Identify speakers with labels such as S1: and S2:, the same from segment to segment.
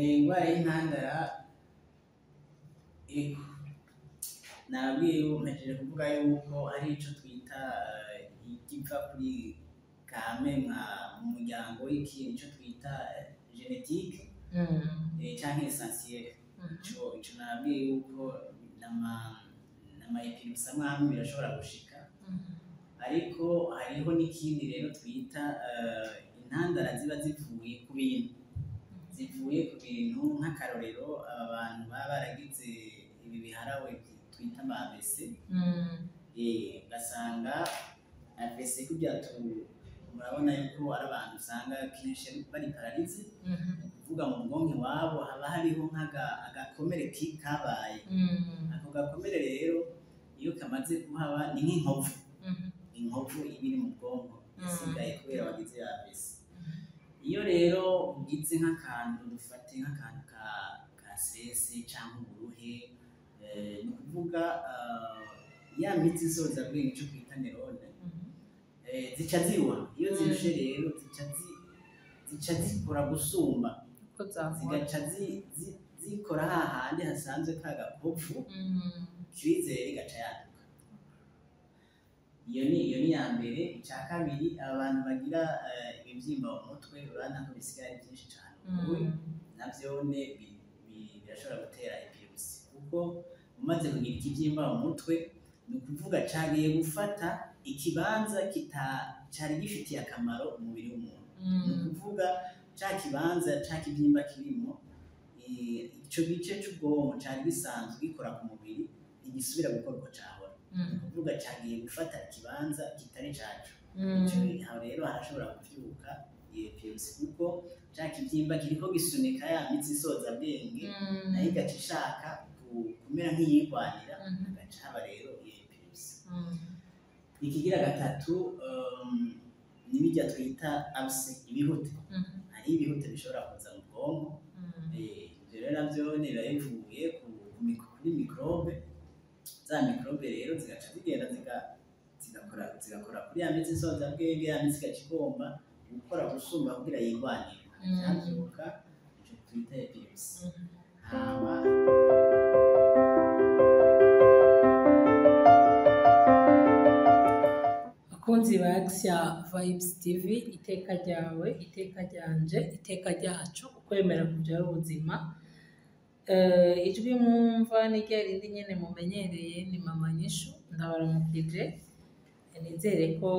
S1: Ingwara y'intandara, ego, nababwiye, mpejeje kuvuga yuko hari ico twita ikiva kuri kame nka mu muryango w'iki, ico twita génétique canke essentiel. Ico nababwiye yuko nama épilepsie amwe amwe birashobora gushika, ariko hariho n'ikindi rero twita intandara ziba zivuye ku bintu, nk'akarorero aba bantu baba baragize ibi biharawe twita ama AVC. Ugasanga AVC kurya murabona yuko ari abantu usanga kenshi bari paralysés, kuvuga mu bwonko iwabo haba hariho nk'agakomere kabaye. Ako gakomere rero iyo kamaze kuhaba ni nk'inkovu, inkovu iba iri mu bwonko isigaye kubera wagize AVC. Iyo rero ugize nk'akantu, dufate nk'akantu ka stress canke uburuhe, ni ukuvuga ya mitsi isozabwenge, ico twita neurones, zica ziruha. Iyo zirushe rero zica zikora gusumba.
S2: Uko zahora.
S1: Zigaca zikora hahandi hasanzwe ka gakovu, crise rero igaca yaduka. Iyo ni iya mbere. Icya kabiri, abantu bagira ibibyimba mu mutwe, urabona ko bisigaye ari byinshi cane ubu, navyone birashobora gutera épilepsie, kuko umaze kugira ikibyimba mu mutwe, ni ukuvuga cagiye gufata ikibanza kita cari gifitiye akamaro umubiri w'umuntu. Ni ukuvuga ca kibanza ca kibyimba kirimo, ico gice c'ubwonko cari gisanzwe gikora ku mubiri ntigisubira gukora uko cahora. Ni ukuvuga cagiye gufata ikibanza kitari caco. Ico aho rero harashobora kuvyuka iyo épilepsie, kuko ca kibyimba kiriko gisunika ya mitsi isozabwenge, nayo igaca ishaka kumera nk'iyigwanira, hagaca haba rero iyo épilepsie. Ikigira gatatu, ni birya twita abcès, ibihute. Hariho ibihute bishobora kuza mu bwonko. Ivyo rero navyo biba bivuye kuri microbe. Za microbe rero zigaca zigenda zigakora kuri ya mitsi isozabwenge, ya mitsi igaca igomba gukora gusumba kugira yigwanire, havyuka ico twita épilepsie. Hama
S2: Bakunzi ba Axia Vibes TV, iteka ryawe, iteka ryanje, iteka ryacu, ukwemera kubyara ubuzima. Ijwi mwumva ni rya rindi nyene mumenyereye, ni Mama Nyishu. Ndabaramukije, nizere ko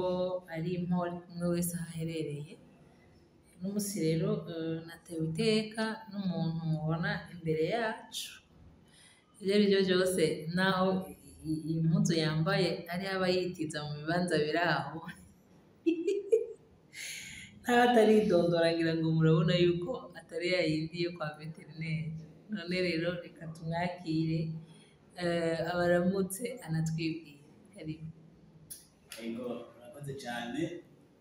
S2: ari impore umwe wese aho aherereye. N'umunsi rero natewe iteka n'umuntu mubona imbere yacu. Ibyo ari byo byose, naho iyi mpuzu yambaye ari aba yitiza mu bibanza biri aho, ntaho ataridondora, ngira ngo murabona yuko atari ya yindi yo kwa vétérinaire. None rero reka tumwakire, abaramutse anatwibwire. Karibu.
S1: Ego, urakoze cyane.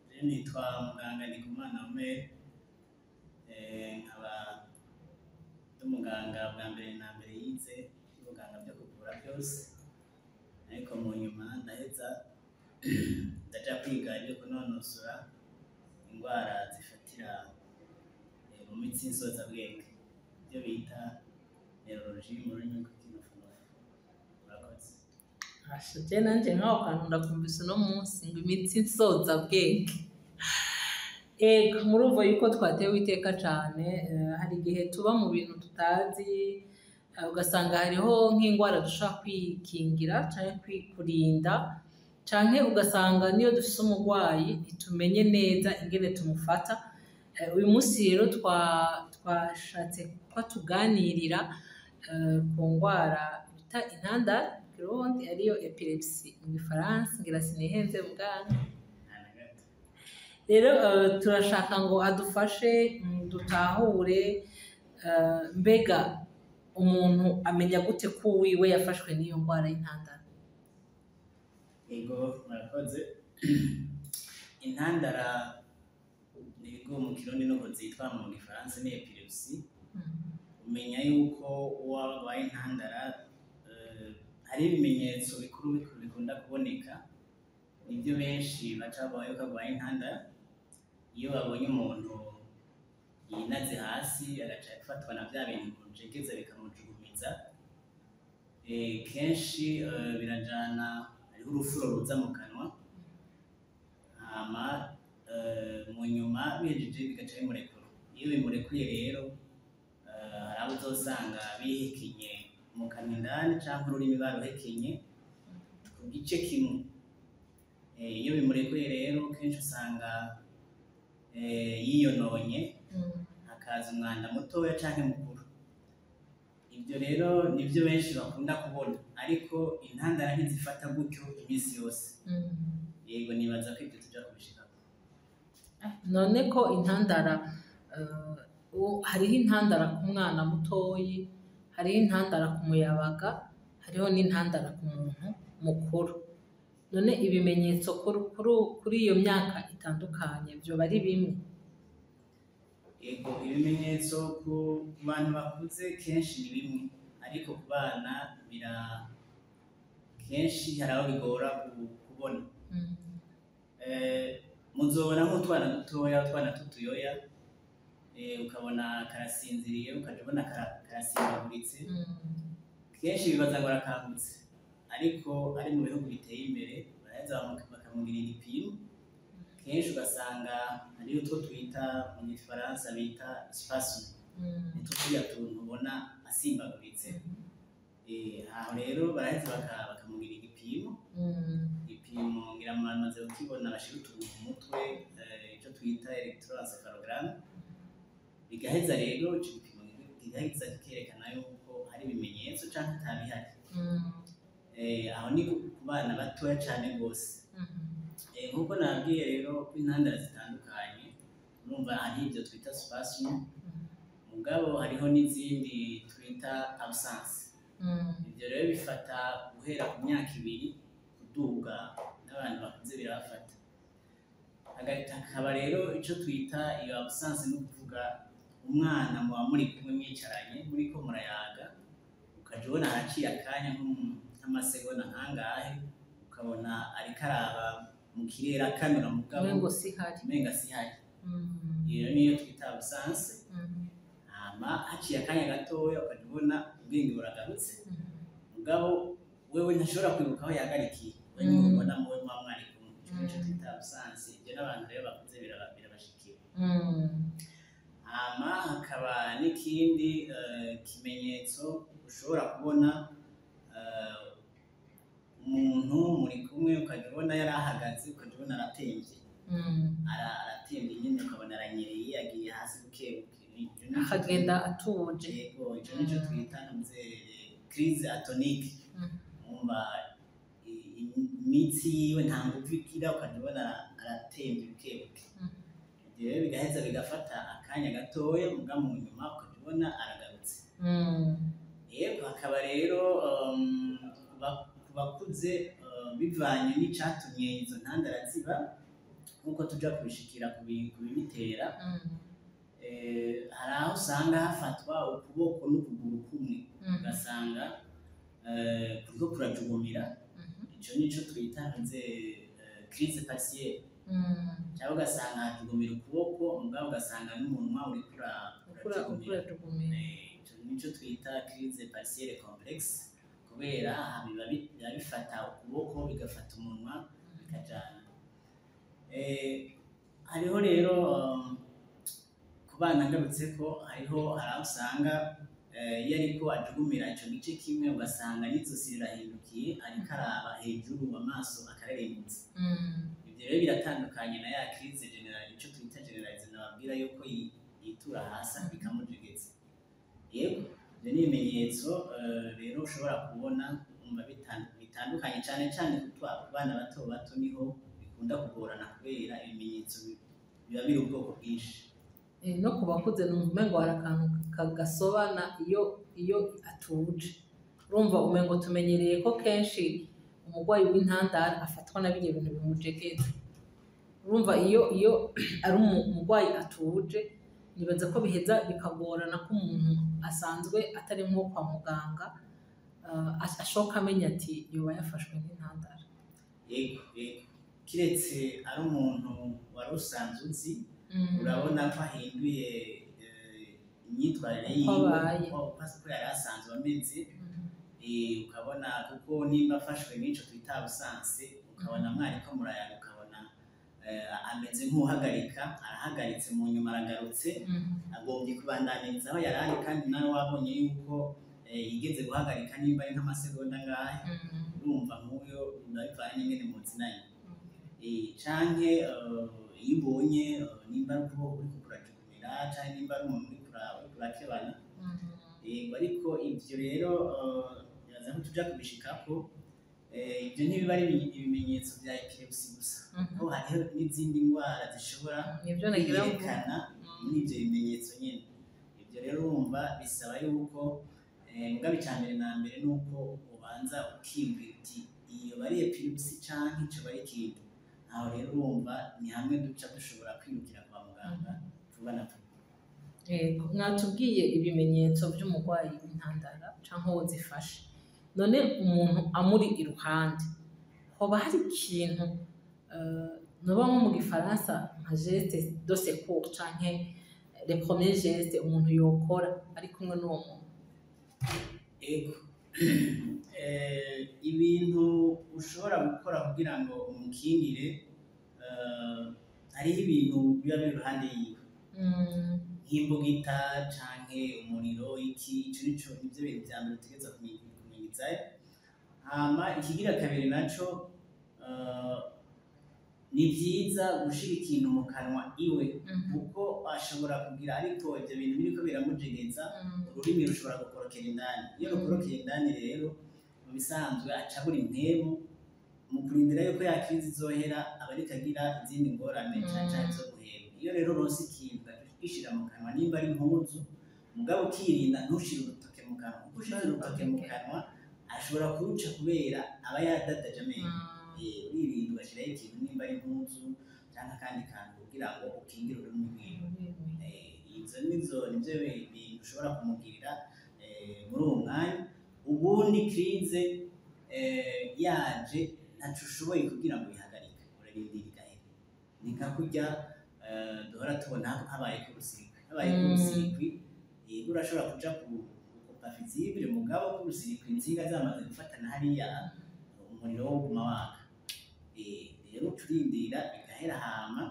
S1: Rero nitwa muganga Ndikumana Omer, nkaba ndi umuganga bwa mbere na mbere yize ubuganga byo kuvura byose, ariko mu nyuma ndaheza ndaja kwiga ibyo kunonosora indwara zifatira mu mitsi nsozabwenge, ibyo bita neurologie mu rurimi rw'ikinofunofu. Murakoze.
S2: Asha, je nanje nk'aho kantu ndakumvise uno munsi, ngo imitsi nsozabwenge. Ego, murumva yuko twatewe iteka cane. Hari igihe tuba mu bintu tutazi, ugasanga hariho nk'indwara dushobora kwikingira canke kurinda, canke ugasanga niyo dufise umurwayi ntitumenye neza ingene tumufata. Uyu munsi rero twashatse ko tuganirira ku ndwara bita intandara mu Kirundi, ariyo épilepsie mu Gifaransa. Ngira sinihenze, muganga?
S1: Nta na gato.
S2: Rero turashaka ngo adufashe dutahure, mbega umuntu amenya gute ko uwiwe yafashwe n'iyo ndwara y'intandara?
S1: Ego, murakoze. Intandara, ego, mu Kirundi nuko zitwa, mu Gifaransa ni épilepsie. Umenya yuko uwo arwaye intandara, hari ibimenyetso bikuru bikuru bikunda kuboneka, nibyo benshi baca bavuga yuko arwaye intandara. Iyo babonye umuntu yinaze hasi, agaca afatwa na vya bintu bimujegeza bikamujugumiza. Kenshi birajana, hariho urufuro ruza mu kanwa, hama mu nyuma bihejeje bigaca bimurekura. Iyo bimurekuye rero, hari abo uzosanga bihekenye mu kanwa indani canke ururimi baruhekenye ku gice kimwe. Iyo bimurekuye rero, kenshi usanga yiyononye, hakaza umwanda mutoya canke mukuru. Ibyo rero nibyo benshi bakunda kubona, ariko intandara ntizifata gutyo iminsi yose. Yego, nibaza ko ibyo tuja kubishikako.
S2: None ko intandara, hariho intandara ku mwana mutoyi, hariho intandara ku muyabaga, hariho n'intandara ku muntu mukuru. None ibimenyetso kuri iyo myaka itandukanye vyoba ari bimwe?
S1: Yego, ibimenyetso ku bantu bakuze kenshi ni bimwe, ariko ku bana bira kenshi hari aho bigora kubona. Muzobona nk'utwana dutoya, utwana tw'utuyoya, ukabona karasinziriye, ukaja ubona karasimbaguritse. Kenshi bibaza ngo arakangutse, ariko ari mu bihugu biteye imbere baraheza bakamugirira igipimo. Kenshi ugasanga hariho utwo twita mu gifaransa bita spasme, nitwo turiya tuntu ubona asimbaguritse. Aho rero baraheza bakamugirira igipimo. Igipimo ngira muramaze kukibona, bashira utuntu ku mutwe, ico twita electroencephalogramme. Bigaheza rero ico gipimo kigaheza kikerekana yuko hari ibimenyetso canke atabihari. Aho ni ku bana batoya cane gose. Nkuko nabwiye rero ko intandara zitandukanye, urumva hari ivyo twita spasme, mugabo hariho n'izindi twita absence. Ivyo rero bifata guhera ku myaka 2 kuduga, n'abantu bakuze birabafata. Hakaba rero ico twita iyo absence, ni ukuvuga umwana muba muri kumwe mwicaranye, muriko murayaga, ukaja ubona haraciye akanya nk'amasegonda nkangahe, ukabona ariko araba mu kirere akanura, mugabo
S2: umengo sihari.
S1: Umenga sihari. Iyo niyo twita absence. Hama haciye akanya gatoya ukaja ubona ubwenge buragarutse, mugabo wewe ntashobora kwibuka aho yahagarikiye. We niwe ubona muwe muba mwari kumwe. Ico nico twita absence. Ibyo n'abantu rero bakuze birabashikira. Hama hakaba n'ikindi kimenyetso ushobora kubona, umuntu muri kumwe ukaja ubona yari ahagaze, ukaja ubona aratemvye. Aratemvye nyene, ukabona aranyereye, agiye hasi buke buke. Ico nico
S2: akagenda atuje.
S1: Yego, ico nico twita ntuze crise atonique. Mwumva imitsi yiwe nta nguvu igira, ukaja ubona aratemvye buke buke. Ivyo rero bigaheza bigafata akanya gatoya, muga mu nyuma ukaja ubona aragarutse. Yego, hakaba rero ku bakuze, bivanye n'icatumye izo ntandara ziba, nk'uko tuja kubishikira kubibitera. Hari aho usanga hafatwa ukuboko n'ukuguru kumwe, ugasanga kuriko kurajugumira. Ico nico twita nze crise partielle. Cyangwa ugasanga hajugumira ukuboko, mugabo ugasanga n'umunwa uriko urajugumira.
S2: Ukurajugumira.
S1: Ico nico twita crise partielle complexe, kubera aha biba bifata ukuboko, bigafata umunwa, bikajana. Hariho rero, ku bana ngarutse ko hariho, hari aho usanga iyo ariko ajugumira ico gice kimwe, ugasanga n'izosi rirahindukiye, ariko araba hejuru, amaso akarerembutsa. Ivyo rero biratandukanye na ya crise générale, ico twita généralisée nababwira yuko yitura hasi bikamujegeza. Yego, ivyo ni ibimenyetso rero ushobora kubona, umva bitandukanye cane cane ku bana bato bato, niho bikunda kugorana kubera ibimenyetso biba biri ubwoko bwinshi.
S2: No ku bakuze numva umengo hari akantu kagasobana iyo atuje. Urumva umengo tumenyereye ko kenshi umurwayi w'intandara afatwa na birya bintu bimujegeza. Urumva iyo ari umurwayi atuje, nibaza ko biheza bikagorana ko umuntu asanzwe atari nko kwa muganga ashoka amenya ati yoba yafashwe n'intandara.
S1: Yego, kiretse ari umuntu wari usanzwe uzi, urabona ko ahinduye. imyitwarire
S2: Uko
S1: yiwe,
S2: abaye.
S1: uko yari asanzwe ameze. Ukabona kuko nimba afashwe n'ico twita absence, ukabona mwariko murayaga, ukabona ameze nk'uhagarika, arahagaritse, mu nyuma aragarutse, agombye kubandaniriza aho yari ari, kandi nawe wabonye yuko yigeze guhagarika nimba ari nk'amasegonda angahe. Urumva nk'uyo biba bivanye n'ingene muzinanye. Canke iyo ubonye nimba ari ukuboko uriko kurajukumira, canke nimba ari umuntu uriko urakebana. Yego, ariko ivyo rero nibaza ko tuja kubishikako. Ivyo ntibiba ari ibimenyetso vya epilepsy gusa, kuko hariho n'izindi ndwara zishobora
S2: Nibyo nagira ngo
S1: kwiyerekana muri ivyo bimenyetso nyene. Ivyo rero urumva bisaba yuko mugabo ica mbere na mbere nuko ubanza ukiyumvira uti iyo bari epilepsy canke ico bari ikindi. Aho rero urumva ni hamwe duca dushobora kwirukira kwa muganga vuba na vuba.
S2: Yego, mwatubwiye ibimenyetso by'umurwayi w'intandara canke uwo zifashe. None umuntu amuri iruhande, hoba hari ikintu noba nko mu gifaransa nka geste de secours canke les premiers gestes umuntu yokora ari kumwe n'uwo muntu?
S1: Ego. Ibintu ushobora gukora kugira ngo umukingire, hariho ibintu biba biri iruhande yiwe, nk'imbugita canke umuriro, iki ico nico nivyo bintu vya mbere utegerezwa kumwigizayo. Hama ikigira kabiri naco, ni vyiza gushira ikintu mu kanwa iwe, kuko ashobora kugira, ariko ivyo bintu biriko biramujegeza, ururimi rushobora gukorokera indani. Iyo rukorokeye indani rero, mu bisanzwe aca abura impwemu. Mu kurindira yuko ya crise izohera, aba ariko agira izindi ngorane, cane cane zo guhema. Iyo rero uronse ikintu ugishira mu kanwa, nimba ari impuzu, mugabo ukirinda ntushire urutoke mu kanwa, kuko ushize urutoke mu kanwa ashobora kuruca, kubera aba yadadaje amenyo. Uririnda ugashiraho ikintu, nimba ari impuzu canke akandi kantu, kugira ngo ukingire ururimi rwiwe. Izo nizo nivyo bintu ushobora kumugirira muri uwo mwanya. Ubundi crise yaje, ntaco ushoboye kugira ngo uyihagarike, urarindira igahera. Ni nka kurya duhora tubona habaye court-circuit. Habaye court-circuit, yego, urashobora kuja gukupa fusible, mugabo court-circuit intsinga zamaze gufatana hariya, umuriro wo uguma waka. Rero uca urindira bigahera, hama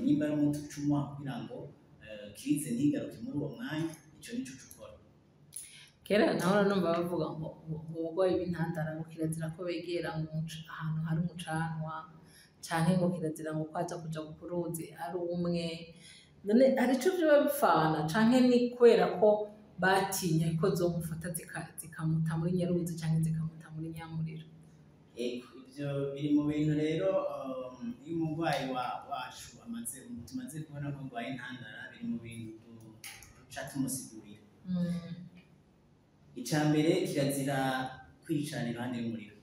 S1: nimba ari umuti uca umuha kugira ngo crise ntigaruke muri uwo mwanya. Ico nico uca ukora.
S2: Kera nahora numva bavuga ngo abarwayi b'intandara ngo kirazira ko begera ngo ahantu hari umucanwa, canke ngo kirazira ngo kwaza kuja ku ruzi ari umwe. None hari ico vyoba bipfana, canke ni kubera ko batinya ko zomufata zikamuta muri nyaruzi canke zikamuta muri nyamuriro?
S1: Ego, ivyo biri mu bintu rero iyo umurwayi wacu amaze, tumaze kubona ko arwaye intandara, biri mu bintu duca tumusigurira. Ica mbere, kirazira kwicarana iruhande y'umuriro,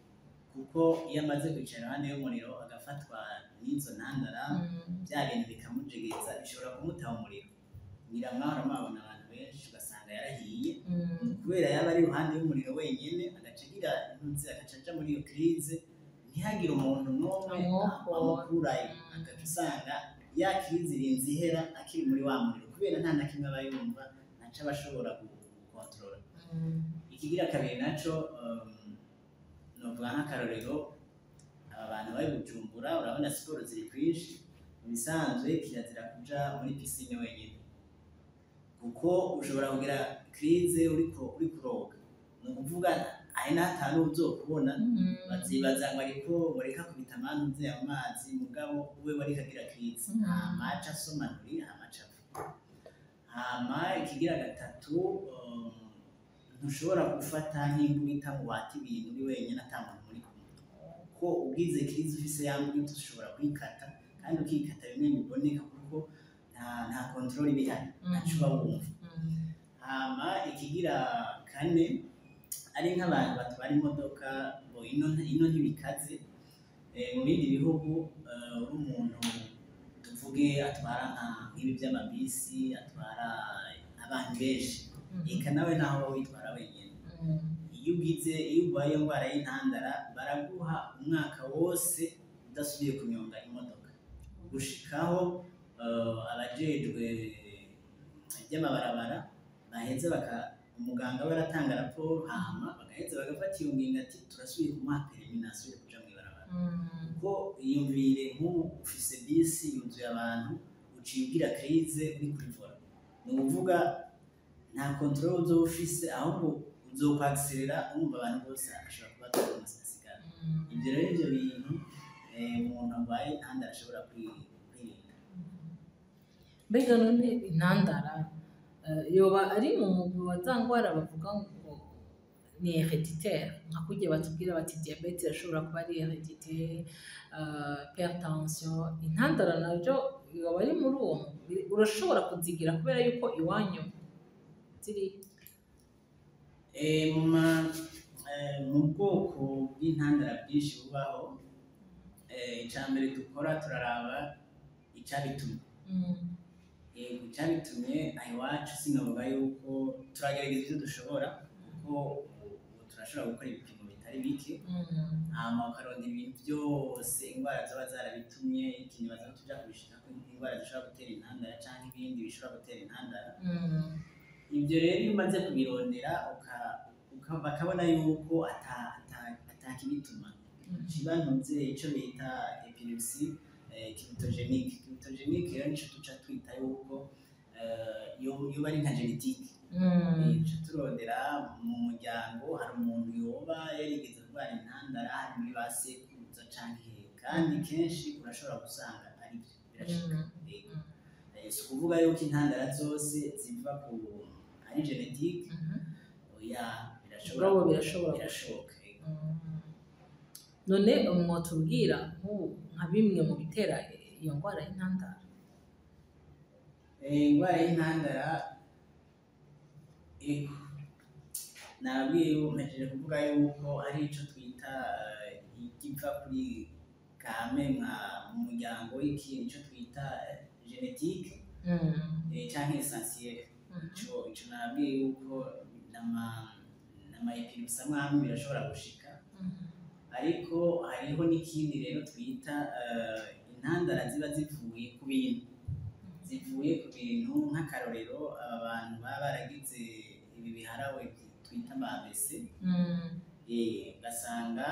S1: kuko iyo amaze kwicara iruhande y'umuriro agafatwa n'izo ntandara, bya bintu bikamujegeza, bishobora kumutaba umuriro. Ngira mwahora mwabona abantu benshi ugasanga yarahiye, kubera yaba ari iruhande y'umuriro wenyene, agaca agira intuzi, agaca aja muri iyo crise, ntihagire umuntu n'umwe
S2: amwokora.
S1: Amukurayo, agaca usanga ya crise irinze ihera akiri muri wa muriro, kubera nta na kimwe aba yumva, ntaco aba ashobora gukontorora. Ikigira kabiri naco, novuga nk'akarorero, aba bantu bari Bujumbura, urabona siporo ziri kwinshi. Mu bisanzwe kirazira kuja muri piscine wenyine, kuko ushobora kugira crise uriko uri kuroga. Ni ukuvuga ari n'atanu uzokubona, bazibaza ngo ariko ngo reka kubita amantuze mu mazi, mugabo we wariko agira crise, hama aca asoma nturi, hama aca apfa. Hama ikigira gatatu, ntushobora gufata nk'imbugita ngo wate ibintu uri wenyine ata muntu muri kumwe, kuko ugize crise ufise ya mbugita ushobora kuyikata, kandi ukikata bimwe biboneka, kuko nta contrôle iba ihari, ntaco uba wumva. Hama ikigira kane, ari nk'abantu batwara imodoka, ngo ino ntibikaze. Mu bindi bihugu, uri umuntu tuvuge atwara nk'ibi by'amabisi atwara abantu benshi, eka nawe naho wowe witwara wenyine, iyo ugize, iyo urwaye iyo ndwara y'intandara, baraguha umwaka wose udasubiye kunyonga imodoka, gushikaho abajejwe iby'amabarabara. Baheza baka umuganga we aratanga raporo, hama bagaheza bagafata iyo ngingo ati turasubiye kumuha permis, nasubire kuja mw'ibarabara. Kuko iyumvire nk'ubu ufise bisi yuzuye abantu, uciye ugira crise uri kuri volant, ni ukuvuga nta contrôle uzoba ufise, ahubwo uzokwakiserera, wumva abantu bose ashobora kuba asigara. Ibyo rero ivyo bintu umuntu arwaye intandara ashobora kwirinda.
S2: Mbega none intandara yoba ari mu mugwi wa za ngwara bavuga ngo ni héréditaire, nka kurya batubwira bati diabète irashobora kuba ari héréditaire, hypertension, intandara navyo yoba ari muri uwo mugwi, urashobora kuzigira kubera yuko iwanyu ziri?
S1: Mu bwoko bw'intandara bwinshi bubaho, icya mbere dukora turaraba icabitumye. Yego, icabitumye aha iwacu sinovuga yuko turagerageza ivyo dushobora, kuko ubu turashobora gukora ibipimo bitari bike, hama ukarondera ibintu byose indwara zoba zarabitumye. Ikinibaza ko tuja kubishikako, indwara zishobora gutera intandara canke ibindi bishobora gutera intandara. Ibyo rero iyo umaze kubirondera bakabona yuko atakibituma kiba ntuze ico bita épilepsie cryptogénique. Cryptogénique rero nico tuca twita yuko yoba ari nka génétique. Tuca turondera mu muryango hari umuntu yoba yarigeze kurwara intandara, hari muri ba sekuruza canke hehe, kandi kenshi urashobora gusanga ari byo, birashika. Yego. Si ukuvuga yuko intandara zose ziva ku ari génétique, oya, birashobora.
S2: Mugabo birashobora.
S1: Birashoboka, yego.
S2: None mwotubwira nk'ubu nka bimwe mu bitera iyo ndwara y'intandara?
S1: Indwara y'intandara, ego, nababwiye, mpejeje kuvuga yuko hari ico twita ikiva kuri kame nka mu muryango w'iki, ico twita génétique canke essentiel. Ico nababwiye yuko nama épilepsies amwe amwe birashobora gushika, ariko hariho n'ikindi rero twita intandara ziba zivuye ku bintu, nk'akarorero aba bantu baba baragize ibi biharawe twita ama AVC. Ugasanga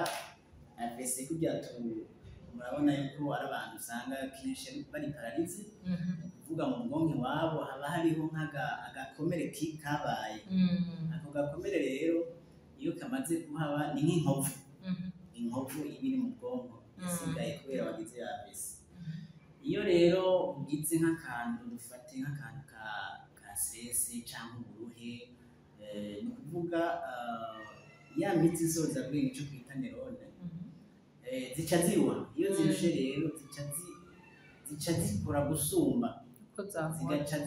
S1: AVC kurya tu murabona yuko ari abantu usanga kenshi bari paralysés, ni ukuvuga mu bwonko iwabo haba hariho nk'agakomere kabaye. Ako gakomere rero iyo kamaze kuhaba ni nk'inkovu, inkovu iba iri mu bwonko isigaye kubera wagize AVC. Iyo rero ugize nk'akantu, dufate nk'akantu ka stress canke uburuhe, ni ukuvuga ya mitsi isozabwenge, ico twita neurones, zica ziruha. Iyo zirushe rero zica zikora gusumba.
S2: Uko zahora.
S1: Zigaca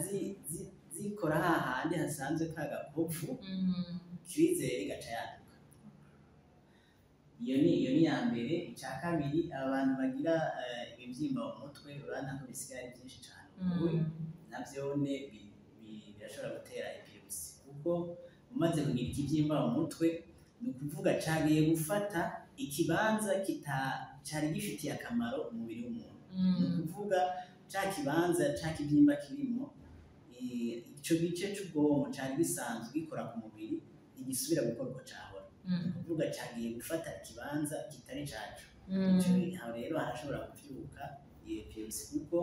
S1: zikora hahandi hasanzwe ka gakovu, crise rero igaca yaduka. Iyo ni iya mbere. Icya kabiri, abantu bagira ibibyimba mu mutwe, urabona ko bisigaye ari byinshi cyane ubu, navyone birashobora gutera épilepsie, kuko umaze kugira ikibyimba mu mutwe ni ukuvuga cagiye gufata ikibanza kita cari gifitiye akamaro umubiri w'umuntu. Ni ukuvuga ca kibanza ca kibyimba kirimo, ico gice c'ubwonko cari gisanzwe gikora ku mubiri ntigisubira gukora uko cahora. Ni ukuvuga cagiye gufata ikibanza kitari caco. Ico aho rero harashobora kuvyuka iyo épilepsie, kuko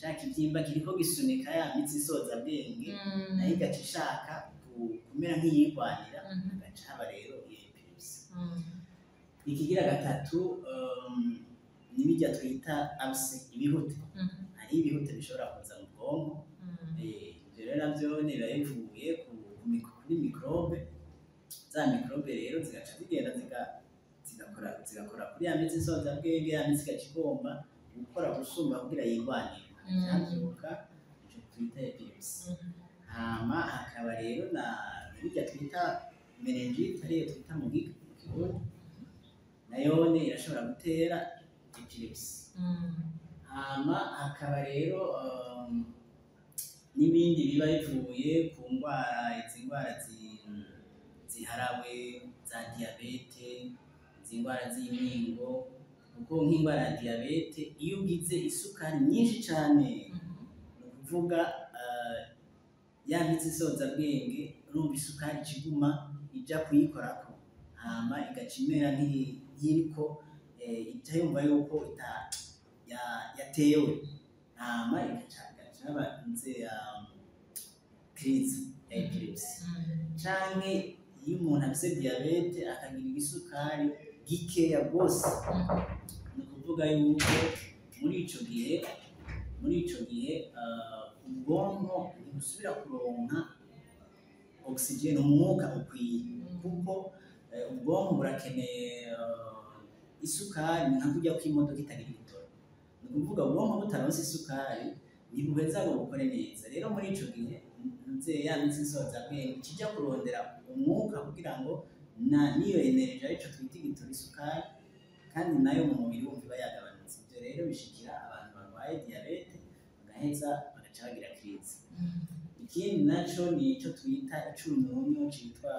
S1: ca kibyimba kiriko gisunika ya mitsi isozabwenge, nayo igaca ishaka kumera nk'iyigwanira, hagaca haba rero iyo épilepsie. Ikigira gatatu, ni birya twita abcès, ibihute. Hariho ibihute bishobora kuza mu bwonko. Ivyo rero navyo biba bivuye kuri microbe. Za microbe rero zigaca zigenda zigakora kuri ya mitsi isozabwenge, ya mitsi igaca igomba gukora gusumba kugira yigwanire, hagaca ico twita épilepsie. Hama hakaba rero na birya twita méningite, ariyo twita mugiga mu Kirundi, nayone irashobora gutera épilepsie. Hama hakaba rero n'ibindi biba bivuye ku ndwara, izi ndwara ziharawe za diabète, izi ndwara z'inkingo, kuko nk'indwara ya diabète iyo ugize isukari nyinshi cane, ni ukuvuga ya mitsi isozabwenge. Urumva isukari ikiguma ija kuyikorako, hama igaca imera nk'iriko ica yumva yuko yatewe, hama igaca haba nze ya crise ya épilepsie. Canke iyo umuntu afise diabète, akagira igisukari gikeya rwose, ni ukuvuga yuko muri ico gihe ubwonko ntibusubira kuronka oxygène, umwuka ukwiye, kuko ubwonko burakeneye isukari. Ni nka kurya kw'imodoka itagira igitoro. Ni ukuvuga ubwonko butaronse isukari ntibuheza ngo bukore neza. Rero muri ico gihe nze ya mitsi nsozabwenge ikija kurondera umwuka kugira ngo na niyo énergie, arico twita igitoro, isukari, kandi nayo mu mubiri wumva iba yagabanutse. Ivyo rero bishikira abantu barwaye diabète, bagaheza bagaca bagira crise. Ikindi naco ni ico twita icunyunyu citwa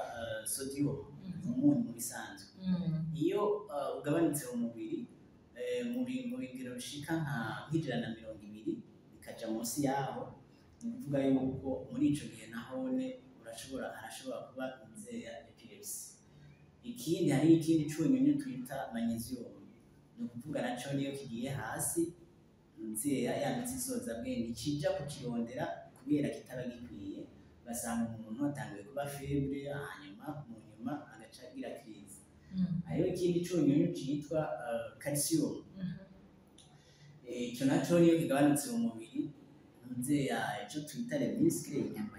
S1: sodium, umunyu mu bisanzwe. Iyo ugabanutse mu mubiri mu bigero bishika nk'120 bikaja munsi yaho, ni ukuvuga yuko muri ico gihe nahone harashobora kuba inzeya épilepsie. Ikindi, hari ikindi cunyunyu twita magnésium. Ni ukuvuga naco niyo kigiye hasi, nzeya ya mitsi nsozabwenge ikija kukirondera kubera kitaba gikwiye, ugasanga umuntu atanguye kuba faible, hanyuma mu nyuma agaca agira crise. Hariho ikindi cunyunyu citwa calcium. Ico naco niyo kigabanutse mu mubiri, nzeya ico twita les muscles, inyama,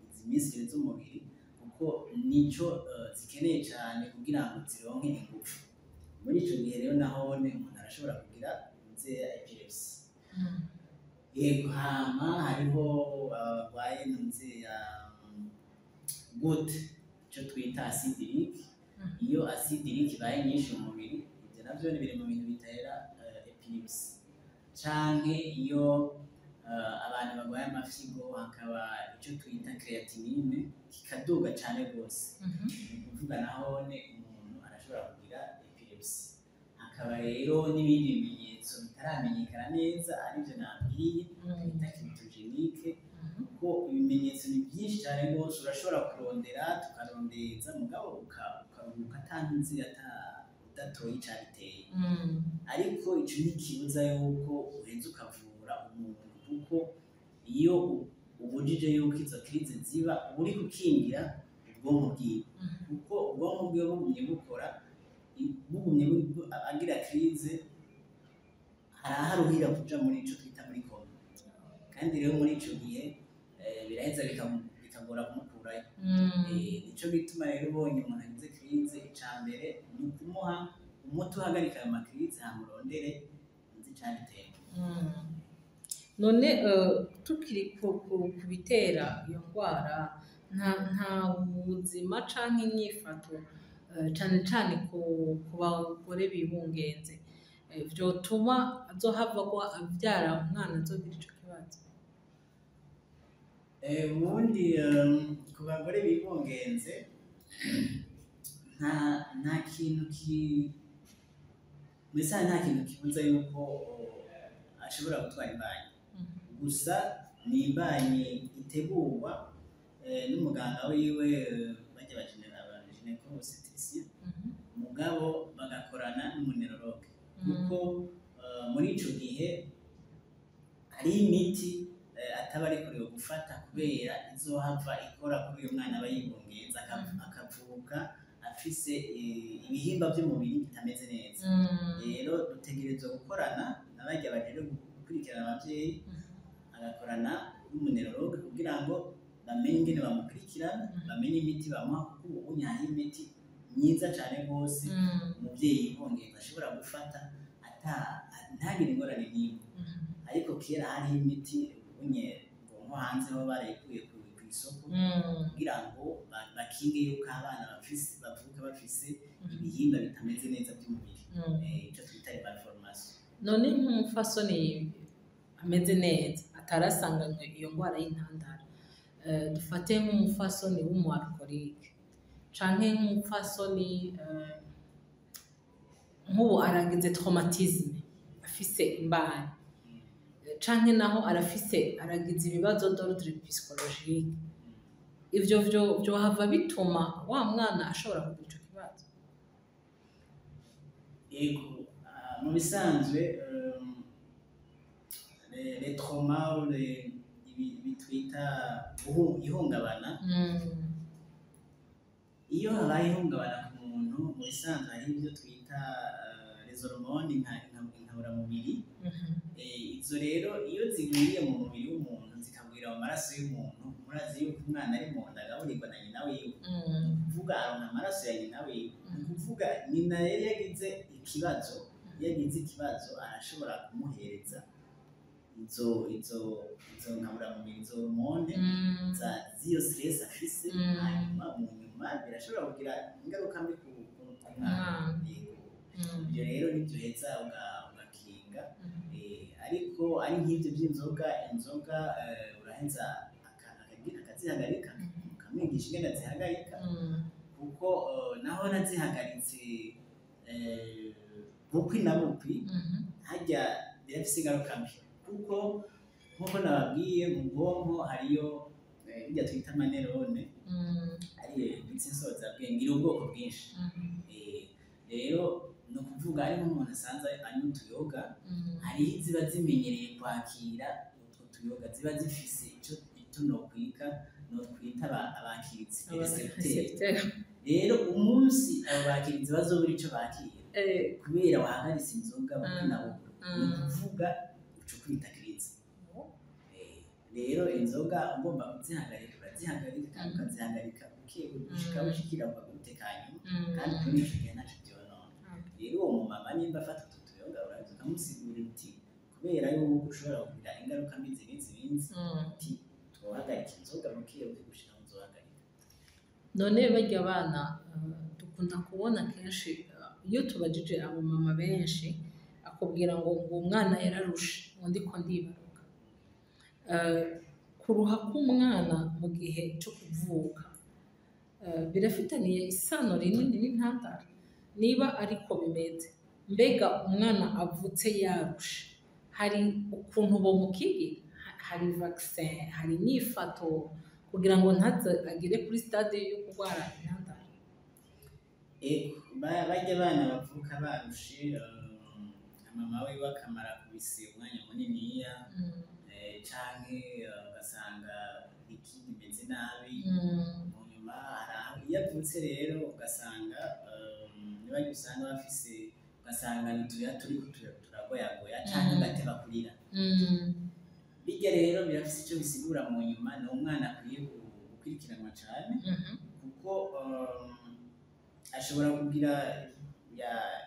S1: izi muscles z'umubiri, kuko nico zikeneye cane kugira ngo zironke ingufu. Muri ico gihe rero nahone umuntu arashobora kugira nzeya épilepsie. Yego, hama hariho abarwaye nzeya goutte, ico twita acide urique. Iyo acide urique ibaye nyinshi mu mubiri, ivyo navyo ni biri mu bintu bitera épilepsie. Canke iyo abantu barwaye amafyigo, hakaba ico twita créatinine kikaduga cane gose, ni ukuvuga nahone umuntu arashobora kugira épilepsie. Hakaba rero n'ibindi bimenyetso bitaramenyekana neza, arivyo nabwiye twita cryptogénique, kuko ibimenyetso ni byinshi cyane rwose. Urashobora kurondera, tukarondeza, mugabo ukaruhuka ata nzi udatoye icabiteye. Ariko ico ntikibuza yuko uheza ukavura umuntu, kuko iyo ubujije yuko izo crises ziba, uba uriko ukingira ubwonko bwiwe, kuko ubwonko bwiwe bugumye bukora, bugumye agira crise, hari aho aruhira kuja muri ico twita muri coma. Kandi rero muri ico gihe biraheza bikagora kumukurayo. Nico gituma rero ubonye umuntu agize crise, ica mbere ni ukumuha umuti uhagarika ayo ma crises, hama urondere nzi icabiteye.
S2: None tukiri ku bitera iyo ndwara, nta buzima canke inyifato, cane cane ku bagore bibungenze, vyotuma azohava agwa avyara umwana azogira ico kibazo?
S1: Ubundi ku bagore bibungenze nta kintu ki mbese nta kintu kibuza yuko ashobora gutwara imbanyi. Gusa ni imbanyi itegurwa n'umuganga wiwe, barya ba gynéco-obstétricien, mugabo bagakorana n'umu neurologue, kuko muri ico gihe hari imiti ataba arikuriwe gufata, kubera izohava ikora kuri uyo mwana aba yibungenze, akavuka afise ibihimba vy'umubiri bitameze neza. Rero dutegerezwa gukorana na barya bajejwe gukurikirana abavyeyi, agakorana n'umu neurologue kugira ngo bamenye ingene bamukurikirana, bamenye imiti bamuha, kuko ubu hariho imiti myiza cane rwose umuvyeyi yibungenze ashobora gufata ata ntagire ingorane n'imwe. Ariko kera hariho imiti, unye ngo nko hanze ho barayikuye kw'isoko kugira ngo bakinge yuko abana bavuka bafise ibihimba bitameze neza by'umubiri, ico twita malformation.
S2: None nk'umupfasoni ameze neza, atarasanganywe iyo ndwara y'intandara, dufate nk'umupfasoni w'umu alcoolique, canke nk'umupfasoni nk'ubu aragize traumatisme afise imbanyi, canke naho arafise aragize ibibazo d'ordre psychologique, Ivyo vyo vyohava bituma wa mwana ashobora kugira ico kibazo?
S1: Yego, mu bisanzwe les traumas ou les ibi twita ihungabana, iyo habaye ihungabana ku muntu, mu bisanzwe hari ibyo twita les hormones inkaburamubiri. Izo rero iyo zigwiriye mu mubiri w'umuntu, zikagwira mu maraso y'umuntu, murazi yuko umwana ari mu nda agaburirwa na nyina wiwe, ni ukuvuga aronka amaraso ya nyina wiwe. Ni ukuvuga nyina rero iyo agize ikibazo arashobora kumuhereza izo nkaburamubiri, izo hormone za z'iyo stress afise. Hanyuma mu nyuma birashobora kugira ingaruka mbi ku mwana.
S2: Umwana.
S1: Yego. Ibyo rero nibyo uheza ugakinga. Ariko ari nk'ibyo by'inzoga, inzoga uraheza akazihagarika, ukamwigisha ingene azihagarika, kuko naho nazihagaritse bukwi na bukwi, harya birafise ingaruka mbi, kuko nk'uko nababwiye, mu bwonko hariyo birya twita ama neurones, ariyo imitsi nsozabwenge, iri ubwoko bwinshi. Rero ni ukuvuga ari nk'umuntu asanzwe anywa utuyoga, hariho iziba zimenyereye kwakira utwo tuyoga, ziba zifise ico nokwita abakirizi, récepteurs.
S2: Récepteur.
S1: Rero umunsi abo bakirizi bazobura ico bakira kubera wahagaritse inzoga bukwi na bukwi, ni ukuvuga uca ukubita crise. Rero inzoga ugomba kuzihagarika, urazihagarika kandi ukazihagarika buke gushika ushikira ukagutekanye, kandi kuri ico gihe ntaco vyonona. Rero uwo mumama nimba afata utu tuyoga, uraza ukamusigurira uti kubera yuko ushobora kugira ingaruka mbi izi n'izi, uti twohagarika inzoga buke buke gushika aho uzohagarika.
S2: None barya bana dukunda kubona kenshi, iyo tubajije abamama benshi, akubwira ngo umwana yararushe, ngo ndiko ndibaruka. Kuruha k'umwana mu gihe cyo kuvuka birafitaniye isano rinini n'intandaro? Niba ariko bimeze, mbega umwana avutse yarushe hari ukuntu bomukingira? Hari vaccin, hari inyifato kugira ngo ntaze agere kuri stade yo kurwara intandaro?
S1: Ego, barya bana bavuka barushe, mama wiwe akamara kubise umwanya muniniya, canke ugasanga iki bimeze nabi, mu nyuma hari aho iyo avutse rero ugasanga nibarya usanga bafise, ugasanga ni utuya turiko turagoyagoya canke agateba kurira. Bijya rero birafise ico bisigura. Mu nyuma ni umwana akwiye gukurikiranwa cane, kuko ashobora kugira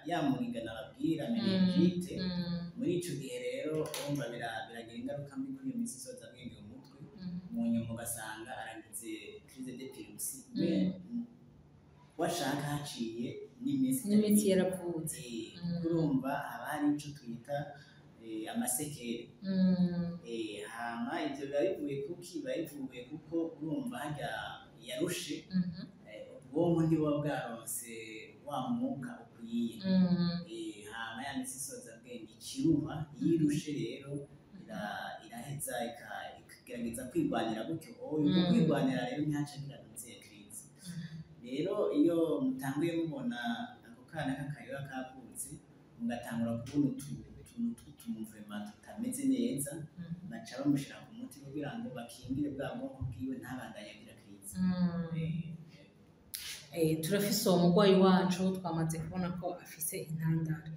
S1: ya mugiga nababwira, méningite. Muri ico gihe rero urumva biragira ingaruka mbi kuri iyo mitsi isozabwenge mu mutwe. Mu nyuma ugasanga aragize crise d'épilepsie, mais washaka haciye n'iminsi itari
S2: n'imitsi
S1: mike.
S2: Yaravutse.
S1: Urumva haba hari ico twita ama séquelles. Hama ivyo biba bivuye kuki? Biba bivuye kuko urumva harya yarushe, ubwonko ntibuba bwaronse wa mwuka ukwiye. Hama ya mitsi isozabwenge ikiruha. Iyo irushe rero iraheza ikagerageza kwirwanira gutyo oyo. Uko kwirwanira rero ntihaca agira ntuziye crise. Rero iyo mutanguye mubona ako kana k'akayoga kavutse, mugatangura kubona utuntu tw'utumuvema tutameze neza, baca bamushira ku muti kugira ngo bakingire bwa bwonko bwiwe ntabandanye agira crise.
S2: Turafise uwo murwayi wacu twamaze kubona ko afise intandaro.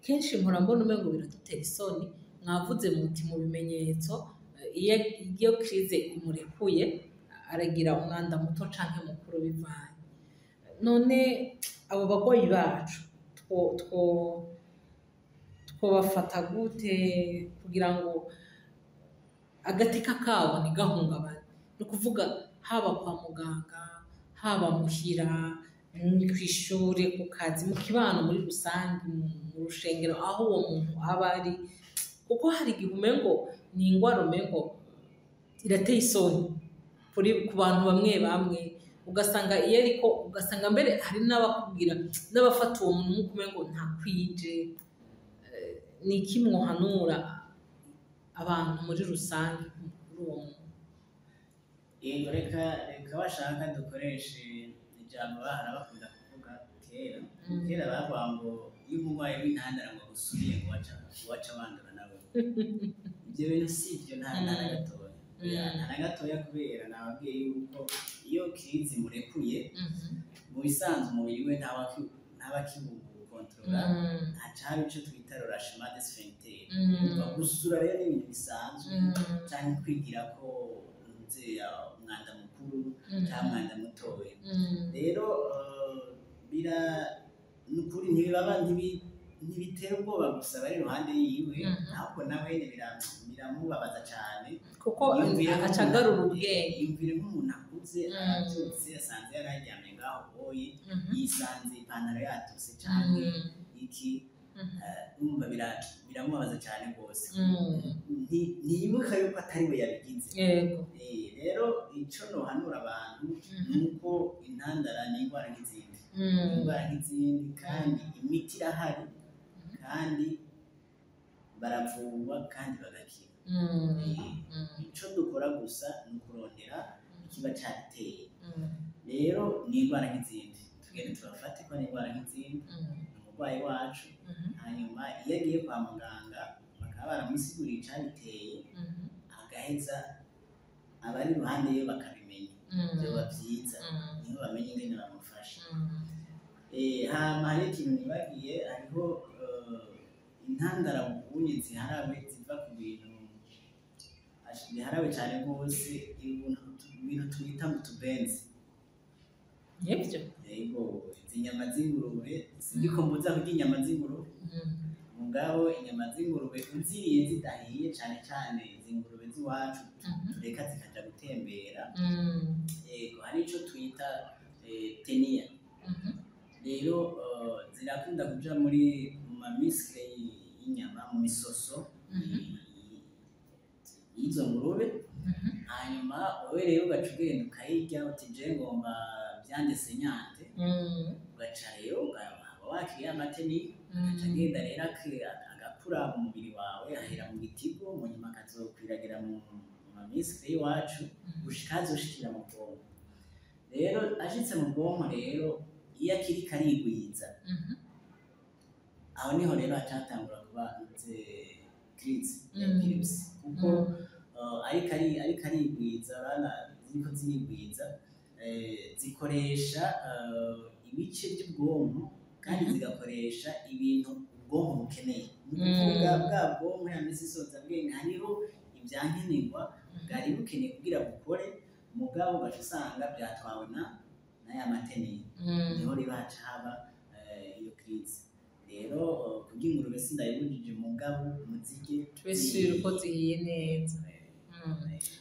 S2: Kenshi mpora mbona umengo biradutera isoni. Mwavuze muti mu bimenyetso, iyo crise imurekuye aragira umwanda muto canke mukuru bivanye. None abo bagwayi bacu twobafata gute kugira ngo agateka kabo ntigahungabane? Ni ukuvuga haba kwa muganga, haba muhira, kw'ishure, ku kazi, mu kibano muri rusange, mu rushengero, aho uwo muntu aba ari, kuko hari igihe umengo ni ingwara umengo irateye isoni ku bantu bamwe bamwe, ugasanga iyo ariko ugasanga mbere hari n'abakubwira n'abafata uwo muntu nk'uko umengo ntakwije. Ni iki mwohanura abantu muri rusange kuri uwo muntu?
S1: Yego, reka bashaka dukoreshe ijambo bahora bakunda kuvuga kera. Kera bavuga ngo iyo umurwayi w'intandara ngo agusubiye, ngo waca wandura nawe. Ibyo bintu si ibyo, nta na gatoya. Nta na gatoya, kubera nababwiye yuko iyo crise murekuye, mu bisanzwe umubiri we ntaba akiwukontorora, haca haba ico twita relâchement de sphincter. Gusura rero ni ibintu bisanzwe, canke kwigira ko nze umwanda mukuru canke umwanda mutoya. Rero bira nukuri ntibibaba, ntibitera ubwoba gusa bari iruhande yiwe, ahubwo nawe nyene biramubabaza cane.
S2: Kuko
S1: Yumvire
S2: aca
S1: nk'umuntu-
S2: agarura ubwenge.
S1: Yumvire nk'umuntu akuze, aravyutse asanze yararyamye ngaho boye, yisanze ipantaro yatose canke iki, urumva biramubabaza cane rwose. Ntiyibuka yuko atari we yabigize. Rero ico nohanura abantu ni uko intandara ni indwara nk'izindi, indwara nk'izindi, kandi imiti irahari, kandi baravurwa kandi bagakira. Ico dukora gusa ni ukurondera ikiba cabiteye. Rero ni indwara nk'izindi, tugende tubafate ko ni indwara nk'izindi, ni umurwayi wacu. Hanyuma iyo agiye kwa muganga bakaba baramusiguriye icabiteye, agaheza abari iruhande ye bakabimenya, vyoba vyiza, niho bamenya ingene bamufasha. Hama hariho ikintu nibagiye, hariho intandara ubunye ziharawe ziva ku bintu biharawe cane rwose, ibintu twita ngo utubenzi.
S2: Nibyo.
S1: Yego, izi nyama z'ingurube, sindiko mbuza kurya inyama z'ingurube, mugabo inyama z'ingurube uziriye zidahiye, cane cane izi ngurube z'iwacu tureka zikaja gutembera, yego, hari ico twita ténia. Rero zirakunda kuja muri mu ma muscles y'inyama, mu misoso y'izo ngurube. Hanyuma wowe rero ugaca ugenda ukayirya, uti je ngomba viande saignante, ugaca rero ukaba wakiriye ama ténies, agaca agenda rero agakura mu mubiri wawe, ahera mu gitigo, mu nyuma akazokwiragira mu ma muscles y'iwacu gushika azoshikira mu bwonko. Rero ashitse mu bwonko rero, iyo akiriko arigwiza, aho niho rero haca hatangura kuba crise ya épilepsie, kuko ariko arigwiza, urabona ziriko zirigwiza, zikoresha ibice by'ubwonko kandi zigakoresha ibintu ubwonko bukeneye. Ni ukuvuga bwa bwonko, ya misi isozabwenge, hariho ibyankenerwa bwari bukeneye kugira bukore, mugabo ugaca usanga byatwawe na n'aya ma ténies. Niho rero haca haba iyo crise. Rero kurya ingurube sindayibujije, mugabo muzirye
S2: Tube sûrs ko zihiye neza.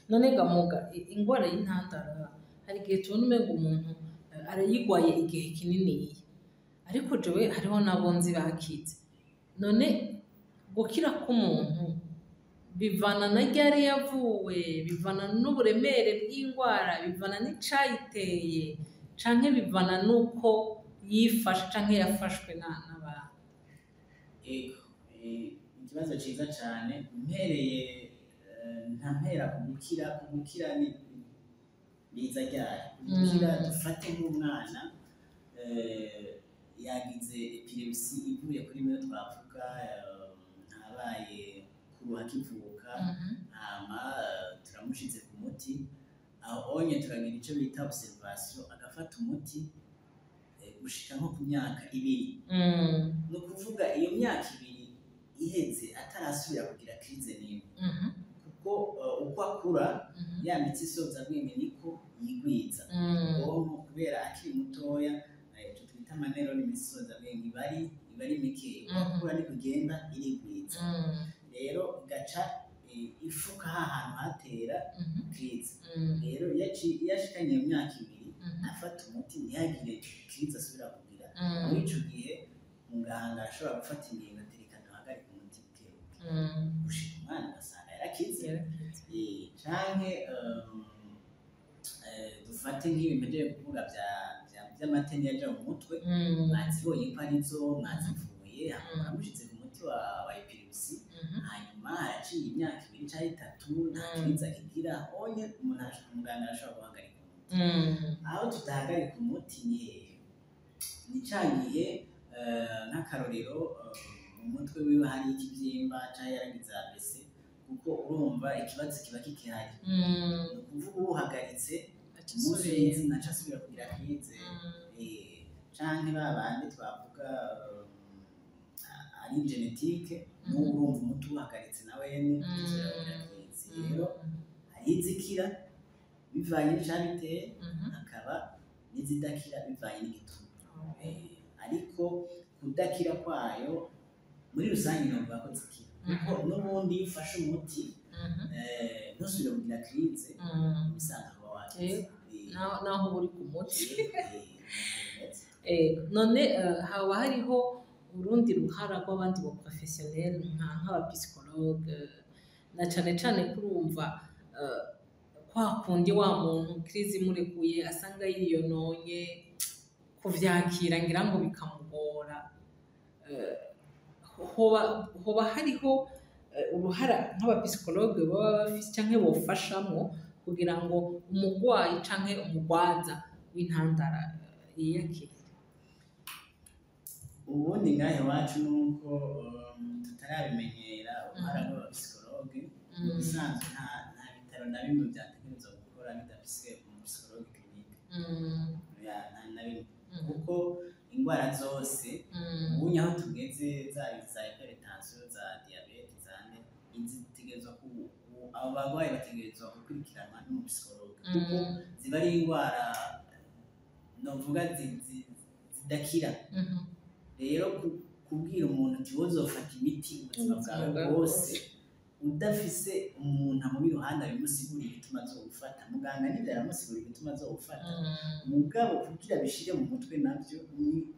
S2: None ga muga, ingwara y'intandara, hari igihe tubona umenga umuntu arayigwaye igihe kininiya, ariko jewe hariho n'abo nzi bakize. None gukira k'umuntu bivana na ryari yavuwe, bivana n'uburemere bw'indwara, bivana n'icayiteye, canke bivana n'uko yifashe canke yafashwe n'abantu?
S1: Ego, ikibazo ciza cane. Mpereye ntampera ku gukira. Ku gukira ni biza ryari? Gukira, dufate nk'umwana yagize épilepsie ivuye kuri bimwe twavuga, ntabaye kuruha akivuka, hama turamushize ku muti, aho onye turagira ico bita observation, agafata umuti gushika nko ku myaka 2. Ni ukuvuga iyo myaka 2 iheze atarasubira kugira crise n'imwe, kuko uko akura, ya mitsi isozabwenge niko yigwiza ubwonko, kubera akiri mutoya, ico twita ama neurones, imitsi isozabwenge iba ari mikeya. Uko akura niko igenda irigwiza. Rero igaca ifuka ha hantu hatera crise. Rero iyo ashikanye iyo myaka 2 afata umuti, ntihagire crise asubira kugira, muri ico gihe muganga arashobora gufata ingingo ati reka duhagarike umuti bukebuke, gushika umwana ugasanga yarakize. Canke dufate nk'ibi mpejeje kuvuga vy'ama ténies aja mu mutwe, mwazibonye ko arizo mwazivuye, hama muramushize ku muti wa épilepsie, hanyuma Hanyuma haraciye imyaka 2 canke 3 nta crise akigira, onye umuntu muganga arashobora guhagarika umuti. Aho tudahagarika umuti ni hehe? Ni ca gihe nk'akarorero mu mutwe wiwe hari ikivyimba canke yaragize AVC, kuko urumva ikibazo kiba kikihari. Ni ukuvuga uwuhagaritse
S2: Aca
S1: umunsi
S2: asubira.
S1: w'izina aca asubira kugira crise. Canke ba bandi twavuga ari génétique, n'ubu urumva umuti uwuhagaritse na wene asubira kugira crise. Rero hari izikira bivanye n'icabiteye, hakaba n'izidakira bivanye n'igituma. Ariko kudakira kwayo muri rusange novuga ko zikira, kuko n'ubundi iyo ufashe umuti ntusubire kugira crise, ibisanzwe uba wakize.
S2: Naho uba uri ku muti.
S1: Nuko bimeze.
S2: None haba hariho urundi ruhara rw'abandi ba professionnel nk'abapsychologue, na cane cane kurumva kwa kundi wa muntu crise imurekuye asanga yiyononye, kuvyakira ngira ngo bikamugora, hoba hariho uruhara nk'abapsychologue baba bafise canke bofashamwo kugira ngo umugwayi canke umugwaza w'intandara yiyakire?
S1: Ubundi ngaha iwacu nuko tutarabimenyera uruhara rw'abapsychologue. Mu bisanzwe nta bitaro na bimwe vyategerezwa gukora bidafise umupsychologue clinique. Ya, nta na bimwe, kuko ingwara zose ubunye aho tugeze, zaba iza hypertension, za diabète, za nde, izi zitegerezwa abo barwayi bategerezwa gukurikiranwa n'umupsychologue, kuko ziba ari ingwara novuga zidakira. Rero kubwira umuntu ati wowe uzofata imiti ubuzima bwawe
S2: Ubuzima bwawe
S1: bwose, udafise umuntu amuri iruhande abimusigurira igituma azowufata, muganga nivyo aramusigurira igituma azowufata, mugabo kugira bishire mu mutwe navyo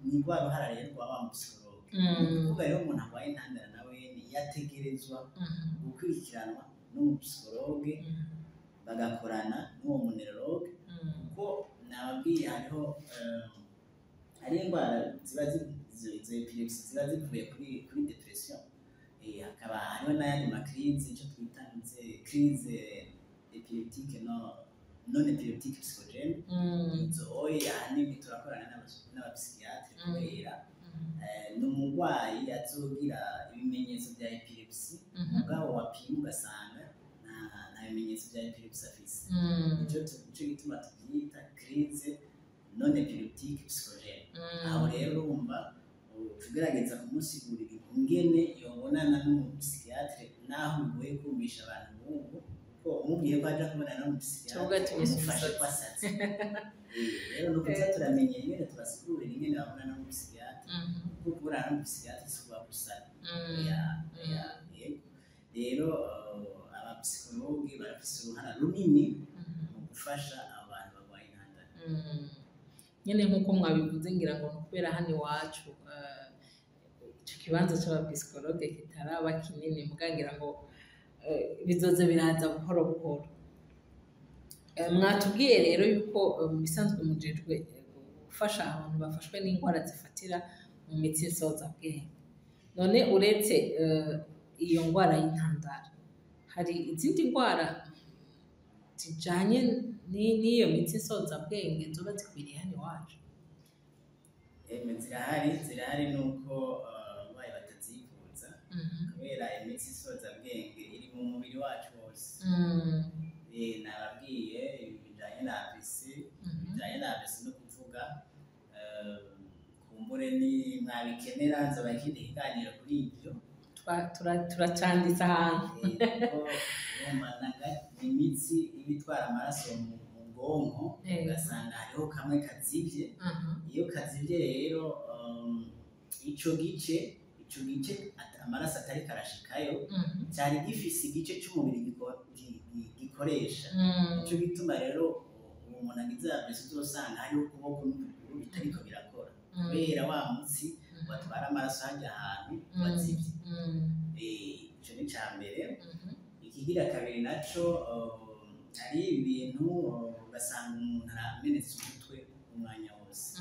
S1: ni rwa ruhara rero rwa wa mupsychologue. Ni ukuvuga rero umuntu arwaye intandara nawe yategerezwa gukurikiranwa n'umupsychologue, bagakorana n'uwo muneurologue, kuko nababwiye hariho hari indwara ziba izo epilepsy ziba zivuye kuri dépression. Hakaba hariho n'ayandi macrises, icyo twita nze crise épileptique non épileptique psychogène. Izo oye ahanini turakorana n'abapsychiatre, kubera ni umurwayi azogira ibimenyetso bya epilepsy, mugabo wapima ugasanga nta bimenyetso bya epilepsy afise. Nico gituma tubyita crise non épileptique psychogène. Aho rero urumva tugerageza kumusigurira ingene yobonana n'umupsychiatre, naho bigoye kumvisha abantu b'ubu, kuko umubwiye ko aja kubonana n'umupsychiatre
S2: Tuvuga ati,
S1: umufashe
S2: "Umusatsi."
S1: ko asatse. Rero ni ukuza turamenya ingene tubasigurira ingene babonana n'umupsychiatre, kuko kubonana n'umupsychiatre si ukuba gusara. Ya, yego. Rero abapsychologue barafise uruhara runini mu gufasha abantu barwaye intandara.
S2: Nyene nk'uko mwabivuze, ngira ngo ni ukubera hano iwacu ico kibanza c'abapsychologue kitaraba kinini, muga ngira ngo bizoza biraza buhoro buhoro. Mwatubwiye rero yuko mu bisanzwe mujejwe gufasha abantu bafashwe n'indwara zifatira mu mitsi nsozabwenge. None uretse iyo ndwara y'intandara, hari izindi ndwara zijanye n'iyo mitsi nsozabwenge zoba zikwiriye hano iwacu?
S1: Eme, zirahari, zirahari, nuko abarwayi batazivuza, kubera imitsi isozabwenge iri mu mubiri wacu wose. Nababwiye ibi bijanye na AVC. Bijanye na AVC no kuvuga kumbure ni mwabikenera nzoba ikindi kiganiro kuri ibyo.
S2: Turacanditse ahantu.
S1: Kuko urumva imitsi iba itwara amaraso mu bwonko, ugasanga hariho kamwe kazivye. Iyo kazivye rero, ico gice amaraso atariko arashikayo, cyari gifise igice c'umubiri gikoresha. Nico gituma rero uwo muntu agize AVC uzosanga hariho ukuboko n'ukuguru bitariko birakora, kubera wa mutsi watwara amaraso hajya ahantu wazivye. Ico ni ica mbere. Ikigira kabiri naco, hari ibintu ugasanga umuntu aramenetse umutwe umwanya wose,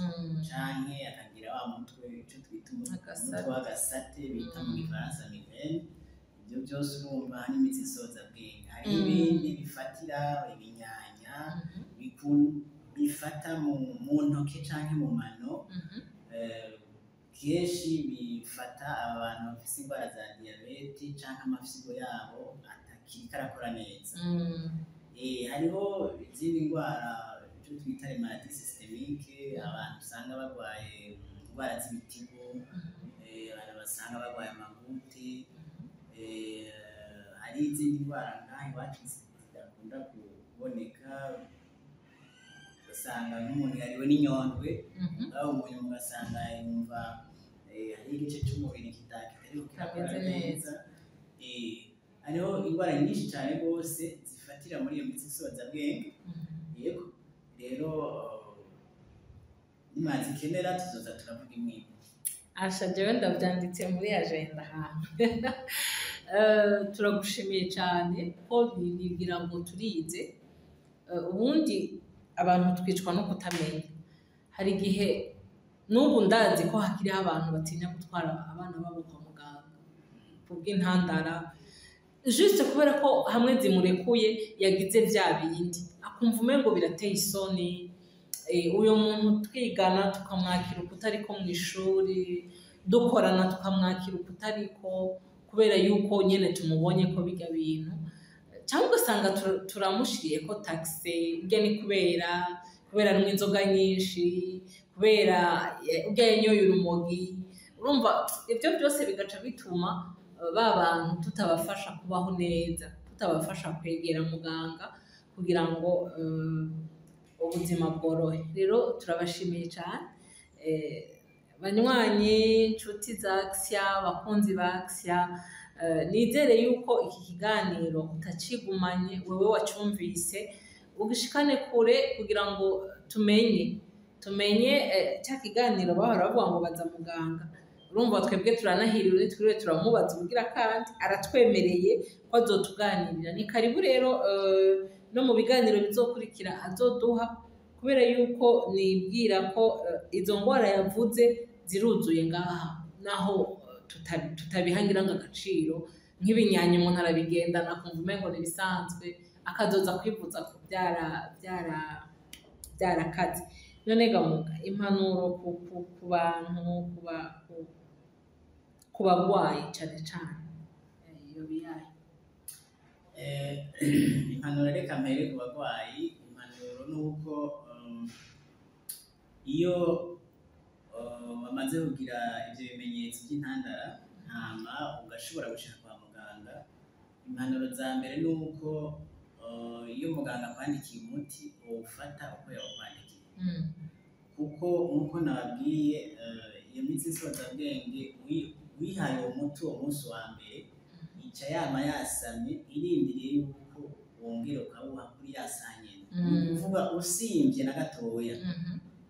S1: canke akagira wa mutwe ico twita
S2: Agasate.
S1: umutwe w'agasate bita mu gifaransa migraine. Ibyo byose urumva n'imitsi isozabwenge. Hari ibindi bifatira ibinyanya, bifata mu ntoke canke mu mano. Kenshi bifata abantu bafise indwara za diyabete canke amafyigo yabo atakiriko arakora neza. Hariho izindi ndwara, icyo twita les maladies systémiques, abantu usanga barwaye indwara z'ibitigo, abantu basanga barwaye ama goutte. Hari izindi ndwara ngaha iwacu zidakunda kuboneka, ugasanga nk'umuntu yariwe n'inyondwe, ngaho umuntu ugasanga yumva hariho igice c'umubiri kitariko kirakora
S2: Kitameze
S1: neza. Hariho indwara nyinshi cyane rwose zifatira muri iyo mitsi isozabwenge. Yego, rero nimazikenera tuzoza turavuga imwe imwe.
S2: Asha, jewe ndavyanditse muri agenda ahantu. Turagushimiye cyane ko nibwira ngo turize. Ubundi abantu twicwa no kutamenya. Hari igihe n'ubu ndazi ko hakiriho abantu batinya gutwara abana babo kwa muganga kubw'intandara, juste kubera ko hamwe zimurekuye yagize vya bindi, akumva umengo birateye isoni. Uyo muntu twigana tukamwakira ukutariko, mu ishuri dukorana tukamwakira ukutariko, kubera yuko nyene tumubonye ko bijya bintu, cyangwa ugasanga turamushiriye ko taxe, urya ni kubera anywa inzoga nyinshi, kubera urya yanyoye urumogi. Urumva ibyo byose bigaca bituma ba bantu tutabafasha kubaho neza, tutabafasha kwegera muganga kugira ngo ubuzima bworohe. Rero turabashimiye cyane. Banywanyi, inshuti za Axia, abakunzi ba Axia, nizere yuko iki kiganiro utacigumanye, wewe wacumvise ugishikane kure kugira ngo tumenye cya kiganiro bahora bavuga ngo baza muganga. Urumva twebwe turanahiriwe, twiriwe turamubaza ubugira kandi aratwemereye ko azotuganirira. Ni karibu rero no mu biganiro bizokurikira azoduha, kubera yuko nibwira ko izo ndwara yavuze ziruzuye ngaha, naho tutabihangira ngo agaciro. Nk'ibinyanya umuntu arabigendana akumva umengo ni ibisanzwe, akazoza kwivuza ko byara byara byarakaze. None gamuga impanuro ku bantu, ku bagwayi cane cane, iyo biyaye?
S1: Impanuro, reka mpere ku bagwayi. Impanuro ni uko iyo bamaze kugira ivyo bimenyetso by'intandara, hama ugashobora gushika kwa muganga, impanuro za mbere ni uko iyo muganga akwandikiye umuti uwufata uko yawukwandikiye, kuko nk'uko nababwiye, iyo mitsi nsozabwenge wihaye uwo muti uwo munsi wa mbere, ica yama yasamye irindiriye yuko wongera ukawuha kuri ya saa nyene. Ni ukuvuga usimvye na gatoya,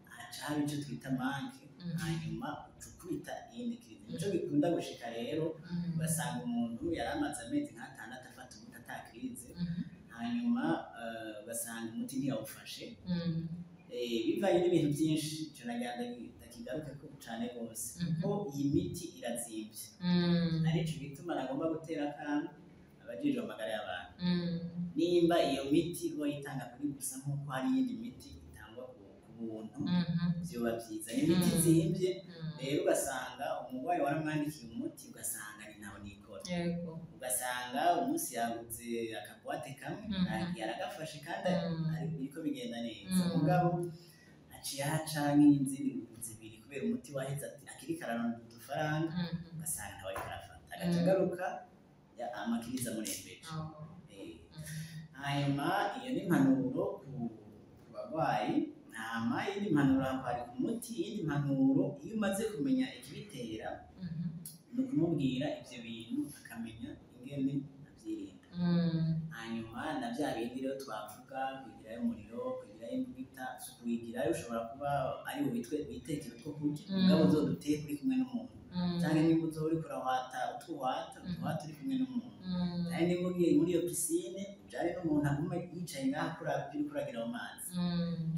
S1: haca haba ico twita manque, hanyuma uca ukubita iyindi crise. Nico gikunda gushika rero, ugasanga umuntu yari amaze amezi nk'atandatu afata umuti ata crise, hanyuma ugasanga umuti ntiyawufashe. Bivanye n'ibintu byinshi. Ico nagira ndakigarukeko cane rwose, kuko iyi miti irazimvye. Arico gituma nagomba gutera akamo abajejwe amagara y'abantu: nimba iyo miti boyitanga kuri gusa nk'uko hari iyindi miti itangwa ku buntu, vyoba vyiza. Ni imiti izimvye. Rero ugasanga umurwayi waramwandikiye umuti, ugasanga ni ntaho nikora, ugasanga umunsi yaguze aka boîte kamwe, aragiye aragafashe kandi biriko bigenda neza, mugabo aciye ahaca nk'izindi zibiri kubera umuti waheze, ati akiriko araronda udufaranga, ugasanga ntawe ariko arafata, agaca agaruka ama crise amurembeje. Hanyuma iyo ni impanuro ku barwayi. Hama iyindi mpanuro hari ku muti. Iyindi mpanuro, iyo umaze kumenya ikibitera, ni ukumubwira ivyo bintu akamenya ingene avyirinda. Hanyuma na bya bindi rero twavuga, kwigirayo umuriro, kwigirayo imbugita, si ukuwigirayo, ushobora kuba ari witwe witekera utwo kurya, mugabo uzoduteke uri kumwe n'umuntu, canke nimba uzoba uriko urahwata utwuhata, utwuhata uri kumwe n'umuntu, canke nimba ugiye muri iyo piscine ujane n'umuntu agume yicaye ngaho akuraba ivyo uriko uragira mu mazi,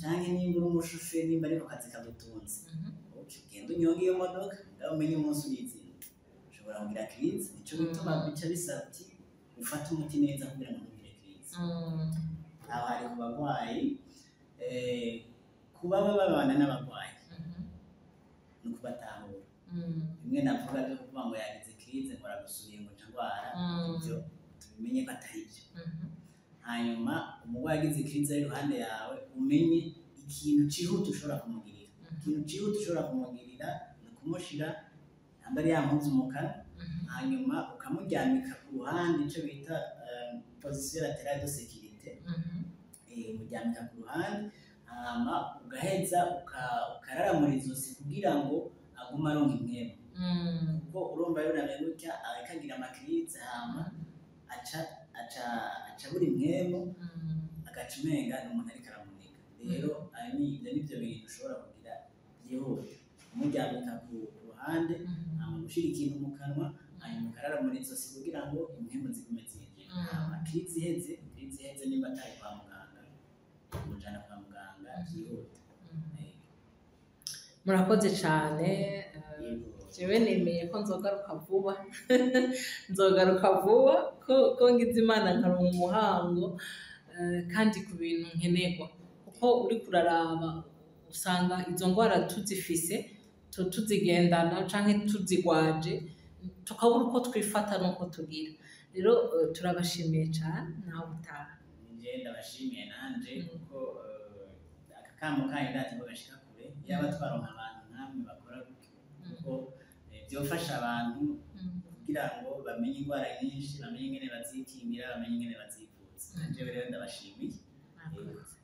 S1: canke nimba uri umushoferi, nimba ariko kazi kagutunze, okay, genda unyonge iyo modoka, mugabo umenye umunsi uyizina ushobora Bigora kugira crise. Nico gituma bica bisaba ati ufate umuti neza kugira ngo ntugire crise. Aho hari ku bagwayi, kuba baba babana n'abagwayi ni ukubatahura. Bimwe navuga byo kuvuga ngo yagize crise, ngo aragusuye, ngo nca ndwara, ibyo tubimenye ko atari byo. Hanyuma umurwayi agize crise ari iruhande yawe, umenye ikintu cihuta ushobora kumugirira. Ikintu cihuta ushobora kumugirira ni ukumushira yambara ya mpuzu mu kanwa, hanyuma ukamuryamika ku ruhande, ico bita position latérale de sécurité. Umuryamika ku ruhande, hama ugaheza ukararamura izosi kugira ngo agume aronka impwemu, kuko urumva yunamye gutya ariko agira ama crises, hama aca abura impwemu, agaca umenga ni umuntu ariko aramuniga. Rero ayo ni ibyo nivyo bintu ushobora kugira byihuta: umuryamika ku ruhande, hama gushira ikintu mu kanwa, hanyuma ukararamura izosi kugira ngo impwemu zigume zinjira. Hama crise iheze, nimba atari kwa muganga, umujana kwa muganga byihuta.
S2: Murakoze cane.
S1: Yego.
S2: Jewe nemeye ko nzogaruka vuba, nzogaruka vuba ko ngize Imana nkaronka umuhango, kandi ku bintu nkenerwa, kuko uriko uraraba usanga izo ndwara tuzifise, tuzigendana canke tuzigwaje, tukabura uko twifata n'uko tugira. Rero turabashimiye cane, nawe utaha.
S1: Nije ndabashimiye nanje, kuko aka kamo kanyu ndazi ko gashika kure, yaba twaronka abantu nkamwe bakora gutyo, kuko byofasha abantu kugira ngo bamenye indwara nyinshi, bamenye ingene bazikingira, bamenye ingene bazivuza. Jewe rero ndabashimiye.
S2: Murakoze.